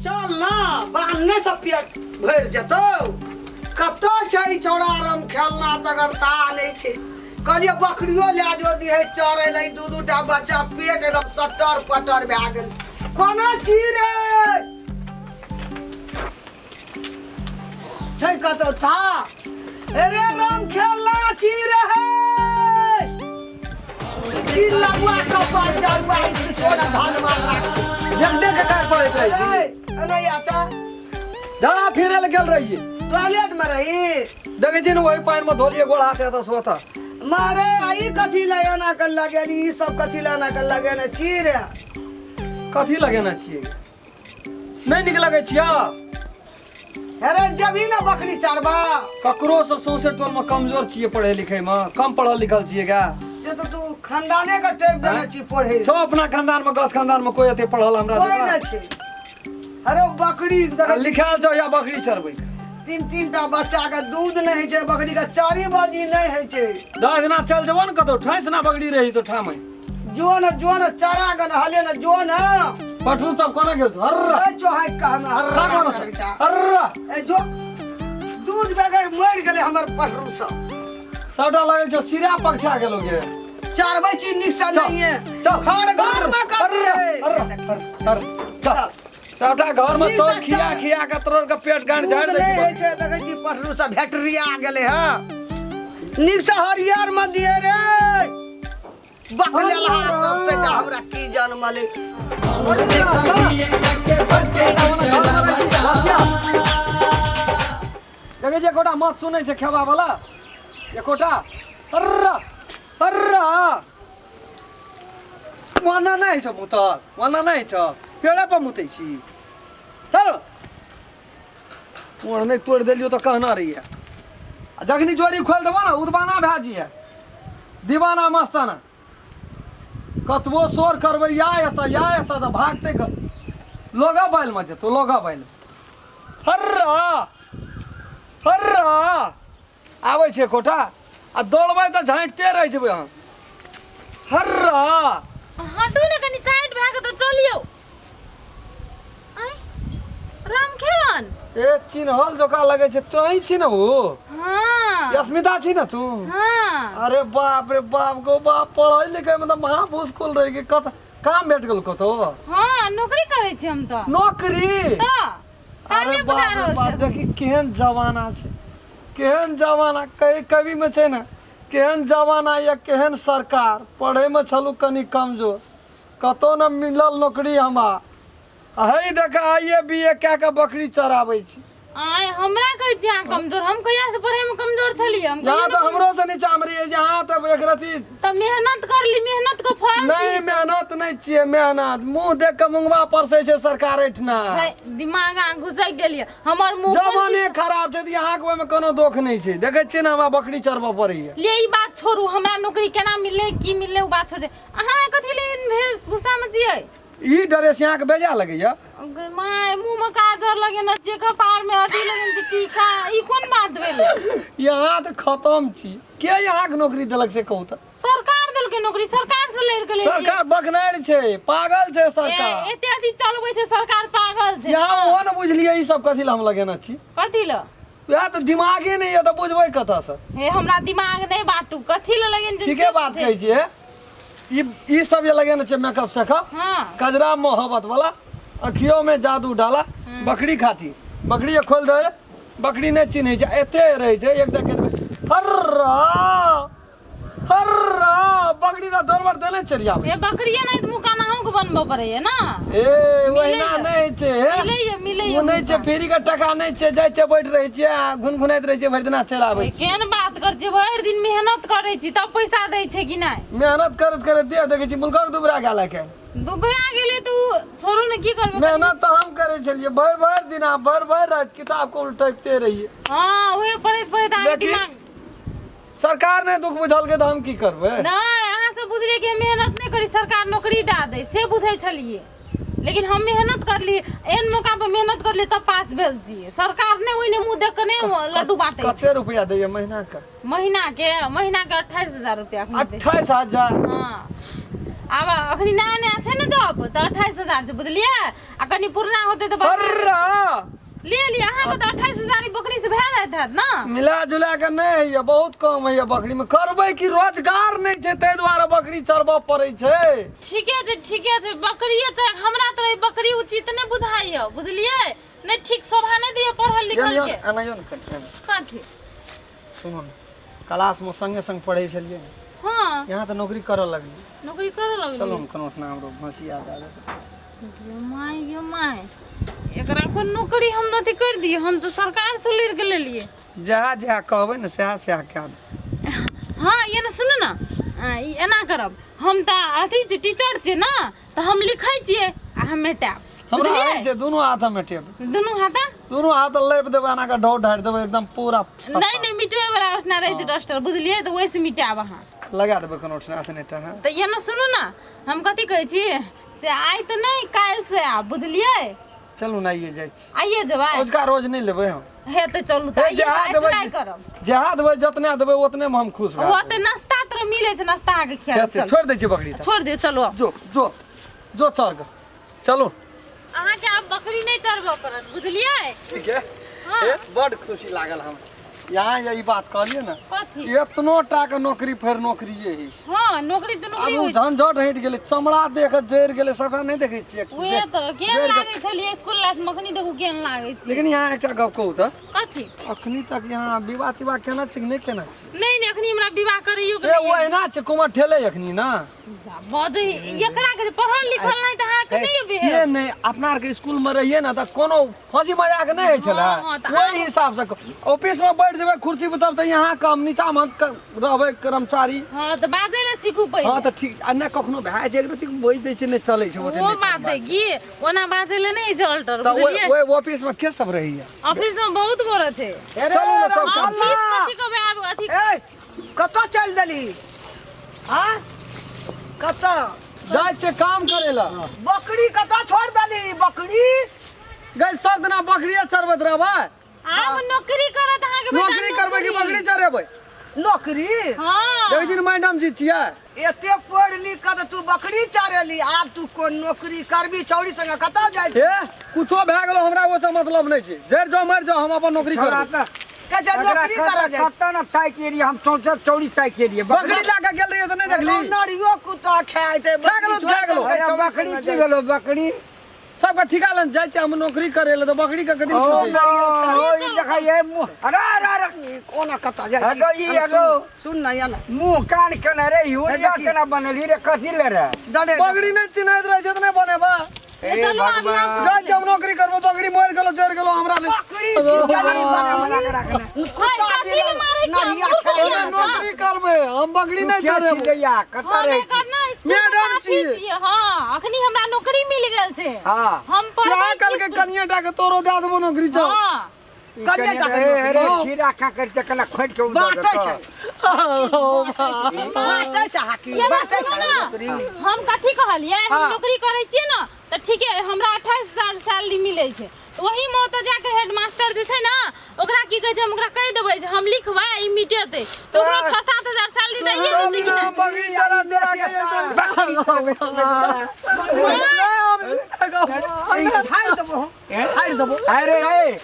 चल ना बान्हे से पेट भरि जेतौ। कतऽ छै ई छौड़ा आराम खेलना तकर ता नहि छै। कहलियै बकरियो लए जो दिहे चरै लए, दू दू टा बच्चा पेट एकदम सटर पटर भए गेल। कोना छी रे छै कतौ था? अरे राम खेलना छी रे हे की लगुआ कपार जरुआ किछो ना धान मार राख। देख देख के काज पड़ैत रहै छी। ए, एना आता झाड़ा फिरे लए गेल रहियै। टॉयलेट में रही। देखै छी ने ओहि पानि मे धोलियै गोड़ हाथ एतऽ से ओतऽ। मारे आई कथी ले एना कर लगेली? ई सब कथी ले एना कर लगेने छी रे? कथी लगेने छियै? नहि नीक लगै छियै? अरे जबी ना बकरी चरबा। ककरो से सौंसे टोल में कमजोर छियै पढ़े लिखे में, कम पढ़ल लिखल छियै गा। से तो तू खानदाने के टेप देने छी पढ़े। छौ अपना खानदान में, गछ खानदान में कोई एते पढ़ल हमरा कोई जकाँ? नहि छै। अरे बकरी आ लिखायल छौ या बकरी चरबै के। तीन तीन टा बच्चा के दूध नहि होइ छै, बकरी के चारि बाजी नहि होइ छै। 10 दिना चल जेबो ने कतौ, ठैस ना बकरी रही तो ठामे। जो न जो न चारा गन हले न जो न। पटरू सब कोना गेल छौ? हर्रा। ए चोहाइ कहमे हर्रा का कोना करै छौ? छै। हर्रा। ए जो दूध बगैर मरि गेलै हमर पटरू सब। सबटा लगै छौ सिरा पक्षा गेलो गे। चरबै छी नीक से चल, नहीं है। चल। खड़ घर में कथी है? हर्रा, हर्रा, हर्रा, चल। सबटा घर में नीक चौर से खिया चल। खिया के तोर के पेट गांड दूध झाड़ दै नहि छै। होइ छै, देखै छी पटरू सब भेटरिया गेलै हँ। नीक से हरियर में दिए रे। बकलेलहा सब से हमरा की जनमलै। देखै छियै एकोटा माछ सुनै छै खेबा वाला एकोटा? अर्रा अर्रा, ओना नहि होइ छौ मुतल, ओना नहि होइ छौ, पेड़े पर मुतै छी। चलो मोड़ नहि तोड़ि देलियौ तऽ कहना रहियै। आ जखनी जोरी खोलि देबो ने उदबाना भए जइहे, दीवाना मस्ताना। कतबो शोर करबै या एतऽ या एतऽ तऽ भागतै क लोगा बाइलमे जेतौ, लोगा बाइल। हर्रा हर्रा आबै छै एकोटा आ दौड़बै तऽ झाँटिते रहि जेबै अहाँ। हर्रा हटू ने कनि साइड भए कऽ तऽ चलियौ। आँय रामखेलन। ए चिन्हल जोका लगै छै, तोही छी ने ओ? हाँ। अस्मिता छी ने तू? हाँ। अरे बाप रे बाप गो बाप, पढ़ै लिखै में तऽ महा मुश्किल रहे कि कत काम भेट गेल कतौ? हाँ, नौकरी करै छी हम तऽ। नौकरी? तऽ अरे कामे बाप बुझा रे रहल बाप छै। देखी केहन जमाना छै, केहन जमाना। कही कवि में छै ने, केहन जमाना या केहन सरकार, पढ़ै में छलू कनि कमजोर, कतौ ने मिलल नौकरी हमरा। आ हे देख आई ए बी ए कए कऽ बकरी चराबै छी। आय हमरा कहै छी अहाँ कमजोर? हम कहिया से पढ़े में कमजोर छलियै? हम यहाँ कहियो तऽ ने हमरो से नीचा मे रहियै, यहाँ तऽ एक रति तऽ मेहनत करली, मेहनत के फल छी नहि ई सब। मेहनत नहि छियै मेहनत, मुँह देख कऽ मुंगबा परसै छै सरकार एहिठिना। है, दिमाग अहाँ घुसकि गेलियै हमर मुँह पर। जमाने खराब छै तऽ अहाँके ओहिमे कोनो दोख नहि छै। देखै छियै ने हमरा बकरी चरबऽ पड़ैया। ले ई बात छोड़ू, हमरा नौकरी केना मिललै की मिललै ओ बात छोड़ दे। अहाँ कथी ले एहन वेशभूषा में छियै? ई ड्रेस अहाँके बेजा लगैया? गै my, मुँह में काजर लगेने छियै, कपार में अथी लगेने छियै टीका, ई कोन बात भेलै? यहाँ तऽ खतम छी। के अहाँके नौकरी देलक से कहू तऽ? सरकार देलकै नौकरी, सरकार से लड़ि के लेलियै। सरकार बकनारि छै, पागल छै सरकार। ए, एते अथी चलबै छै सरकार, पागल छै। यहाँ ओहो ने बुझलियै ई सब कथी लए हम लगेने छी। कथी लए? वएह तऽ दिमागे नहि यऽ तऽ बुझबै कतऽसँ? हे हमरा दिमाग नहि बाटू, कथी लए लगेने छियै ठीके से बात बुझै। कहै छियै। ई ई सब जे लगेने छै मेकअप सेकअप, हाँ, कजरा मोहब्बत वाला, अखियों में जादू डाला, बकरी खाती बकरी जे खोल दे बकरी नहि चिन्है छै, एते रहै छै एक देखे देबै हर्रा हर्रा, बकरी तऽ दौड़बर देने चलि आबै। ए बकरिये नहि तऽ मुँह कान अहूँके बनबऽ पड़ैया ने। ए ओहिना मिलैया। नहि छै हे। मिलैया, मिलैया ओ नहि छै मुँह। फ्री के टका नहि छै, जाइ छै बैठ रहै छियै आ घुनघुनाइत रहै छियै भरि दिना, चलि आबै छियै। केहन बात कर छियै? भरि दिन मेहनत करै छी तब पैसा दै छै कि नहि? मेहनत करैत करैत देह देखै छी मुल्कक दुबरा गेल आइ काल्हि। दुबरा गेलै तऽ ओ छोड़ू ने, की करबै? मेहनत तऽ हम करै छलियै भरि भरि दिन आ भरि भरि राति किताब के उल्टैबते रहियै। हँ, उहे पढ़ैत पढ़ैत अहाँके लेकिन दिमाग सरकार नहि दुख बुझलकै तऽ हम की करबै? नहि, अहाँ सब बुझलियै कि हम मेहनत नहि करी सरकार नौकरी दए दै से बुझै छलियै, लेकिन हम मेहनत करली, एहन मौका पर मेहनत करली तब पास भेल छियै। सरकार नहि ओहिने मुँह देख कऽ नहि लड्डू बाँटै छै। कते रुपया दैया महीना के? महीना के 28,000 रुपया एखन दै। 28,000? हँ, आब अखनी नया नया छै ने जॉब तऽ 28,000 छै बुझलियै आ कनि पुरना होतै तऽ अर्रा ले लिअ अहाँके तऽ 28,000 ई बकरी से भए जाइत हैत ने मिला जुला के नहि होइए बहुत कम होइए बकरीमे करबै की रोजगार नहि छै ताहि दुआरे बकरी चरबऽ पड़ै छै ठीके छै ठीके छै बकरिए छै हमरा तऽ ई बकरी उचित नहि बुझाइए बुझलियै नहि ठीक शोभा नहि दैए पढ़ल लिखल के एनाहियो ने कनि एना। कथी सुनू ने क्लासमे संगे संग पढ़ै छलियै ने हाँ यहाँ तऽ नौकरी करऽ लगलियै नौकरी करऽ लगलियै चलू ने कोनो अपना हमरो भैंसिया दए देबै गे my गे my एकरा कोन नौकरी हम अथी कर दिए हम तऽ सरकार से लड़ि के लेलिए जएह जएह कहबै ने सएह सएह कए देबै हाँ ये ने सुनू ने ई एना करब हम तऽ अथी छी टीचर छियै ने तऽ हम लिखै छियै आ हम मेटायब हमरा बुझलियै होइ छै दुनू हाथ हम मेटेबै दुनू हाथ दुनू हाथ लेप देबै एना कऽ ढोर ढारि देबै एकदम पूरा सफा। नहि नहि मिटबै वाला ओठना रहै छै डस्टर बुझलियै तऽ ओहिसँ मिटायब अहाँ लगा देबै कोनो ओठना से नहि हाँ तऽ ये ने सुनू ने हम कथी कहै छी से आइ तऽ नहि काल्हि से आब बुझलियै चलू ने आइए जाइ छी आइए जेबै अजुका रोज नहि लेबै हम हे तऽ चलू तऽ हे, आइए जहाँ से आइ देबै ट्राई करब जहाँ देबै जतने देबै ओतने मे हम खुश भए ओते नाश्ता तोरा मिलै छै नाश्ता अहाँके खिया जेबै। चलू छोड़ि दै छियै बकरी तऽ छोड़ दियौ चलू आब जो जो जो चढ़ कऽ चलू अहाँके आब बकरी नहि चरबऽ पड़त बुझलियै ठीक है हाँ। ए, बड खुशी लागल हमरा यहाँ ये ई बात कहलियै ने कथी एतनो टा के नौकरी फेर नौकरिए है हाँ नौकरी तऽ नौकरी आब ओ होइ झंझट हटि गेलै चमड़ा देख जरि गेलै सबटा नहि देखै छियै उहे तऽ केहन जरि लागै छलियै स्कूल लाइफ मे अखनी देखू केहन लागै छै लेकिन यहाँ एकटा गप कहू तऽ कथी अखनी तक यहाँ विवाह तिवाह केना छै कि नहि केना छै नहि नहि अखनी हमरा विवाह करैयो के ए नहि ओ एना छै कुमार ठेले अखनी ना जा, बजै एकरा के जे पढ़ल लिखल नहि तऽ अहाँके नहि से भेल नहि अपना आरके स्कूल मे रहियै ने तऽ कोनो हंसी मजाक नहि होइ छलै हँ, हँ, तऽ ओहि हिसाब से ऑफिस मे बैठ जेबै कुर्सी पर तब तऽ यहाँ कम नीचा मे रहबै कर्मचारी हँ तऽ बाजै लए सीखू पहिले हँ तऽ ठीक आ नहि कखनो भए जाइ छै एक बजि दै छै नहि चलै छै ओते ओ नहि बात है की ओना बाजै लए नहि छै अल्टर तऽ ओहि बुझलियै ओहि ऑफिस मे के सब रहैया ऑफिस मे बहुत गोरे छै चलू ने सब काम ऑफिस कथी कहबै आब अथी ए कतऽ चलि देली हाँ कतऽ जाइ छै काम करे ला बकरी कतऽ छोड़ देली बकरी गई सब दिना बकरिए चरबैत रहबै आब नौकरी करत अहाँके बेटा नौकरी करबै कि बकरी चरेबै नौकरी हँ देखै छी ने मैडम जी छियै एते पढ़ लिख कऽ तऽ तू बकरी चरेली आब तू कोन नौकरी करबी चौरी संगे कतऽ जाइ छी ए कुछो भए गेलो हमरा ओहिसँ मतलब नहि छै जरि जाओ मरि जाओ हम अपन नौकरी छोड़ा करबै तऽ कहै छै नौकरी करऽ जाइ कतऽ ने ताकि एलियै हम सौंसे चौरी ताकि एलियै बकरी लए कऽ गेल रहियै तऽ नहि देखली नरियो कुत्ता खाइ छै खा गेलौ, खा गेलौ। अरे बकरी की भेलो बकरी सबके ठिका लन जाइ छै हम नौकरी करे ले तऽ बकरी के कथी ओ छूटै ओ ई देखै ये मुँह अरे अरे अरे कोना कतऽ जाइ छी हेलो, ई हेलो। सुन ना या ना मुँह कान केना रे यूरिया देखी। केना बनली रे कथी ले रे डरे बकरी नहि चिन्हैत रहै छै तऽ नहि बनेबा हे चलू आब भगवान। यहाँ जाइ छै हम नौकरी करबो बकरी मरि गेलो जरि गेलो हमरा नहि बकरी की गेली बना के राखने। कुत्ता कथी ले मारै छी? नरिया हम खाइ मूर्ख ओहिमे नौकरी करबै हम बकरी तू नहि क्या चरेबै छिलैया कतऽ हँ रहै नहि छी करना स्कूल मैडम मे साथी छियै। छियै हँ अखनी हमरा नौकरी मिल गेल छै हँ हम पढ़बै यहाँ कल के कनिए टा के तोरो दए देबो नौकरी चल हँ ई कनिए कनिए टा के रे, नौकरी। रे, खीरा खा करते कना खोटि के उदऽ बाँटै देतौ। छै बाँटै छै हाकी ये ना बाँटै सुनू छै ना, नौकरी हम कथी कहलियै हम हाँ। नौकरी करै छियै ने तऽ ठीके हमरा 28,000 सैलरी मिलै छै ओही मे ओतऽ जाके हेडमास्टर जे छै ने ओकरा की कहै छै हम ओकरा कहि देबै जे हम लिखबै ई मिटेतै तऽ ओकरो 6-7 हजार सैलरी दैये देतै कि नहि बकरी चरा चरा के झाड़ि देबो हम झाड़ि देबो अरे ए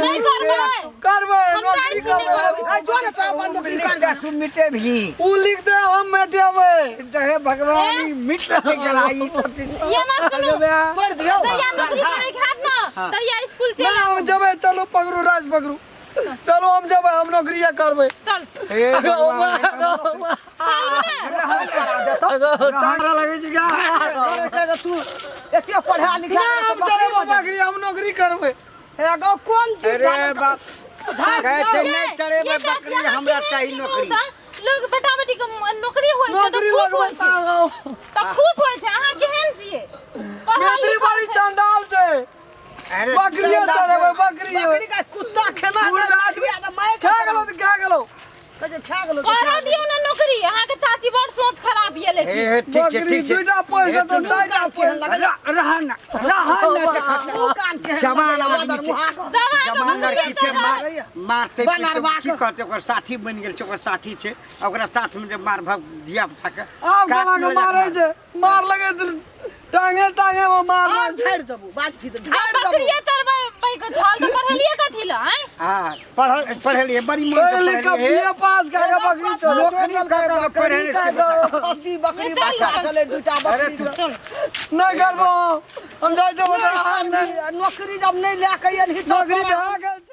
नहि करबै करबै हम नौकरी जाइ छी नहि करबै करबै आ जो ने तू अपन नौकरी कर लिखता तू मिटे भी उ लिख दे हम मेटेबै हे भगवान ई मिट के गेला ई सब चीज ये ना सुनू पढ़ दियौ तहिया नौकरी करैके हैत ने तहिया स्कूल चलि ना हम जेबै चलू पकड़ू राज पकड़ू चलू हम जेबै हम नौकरिये करबै चल हे भगवान चल ने टांगरा लगै छै गा तू एते पढ़ा लिखा ना हम चलेबै बकरी हम नौकरी करबै एगो कोन चीज अरे बाप कहै छै नहि चढ़ेबै ये बकरी चाची, अहाँ हमरा केहन चाही छी नौकरी कहू तऽ? लोग बेटा बेटी के नौकरी होइ छै तऽ नौकरी खुश होइ लगबै छै तऽ खुश होइ छै अहाँ केहन छियै पढ़ल मैत्री लिखल बड़ी छै। चंडाल छै अरे बकरिये चलेबै बकरिये बकरी का कुत्ता खेना पूरा दे, आदमी तऽ माय खा गेलो तऽ खा गेलो कहै छै खा गेलो पढ़ा दियौ ने नौकरी। अहाँके चाची बड़ सोच खराब ये लेकिन। हे ठीक छै, बकरी ठीक छै। दुइटा पैसा तऽ चारिटा केहन पैसा। लगैया रह न, रह न तऽ खतरा। मुँह कान केहन जवान लगैया, आदमी बदर छै। मुहा कऽ। जवान जवान लड़की छै, मार मारतै बनरबा की कऽ। कहतै? ओकर साथी बनि गेल छै, ओकर साथी छै, आ ओकरा साथमे जे मार भाग धिया पुता के आब काट कोना के लऽ मारै जाकऽ छै, मार लगे टांगे टांगे में मार और झाड़ि देबू बाज फीत जब झाड़ि देबू। बकरिये चरबै के छल तऽ पढ़लियै कथी लए आँय? हाँ, पढ़ल पढ़लियै बड़ी मोन पढ़ लिख के बीए पास कऽ के बकरी चल नौकरी कऽ कऽ पढ़े बकरी का खस्सी बकरी चल, बच्चा चल। छलै दूटा बकरी तू- के। नहीं करबो, हम जाइ छै। नौकरी जब नहि लए के एलही तऽ नौकरी भए गेल छै।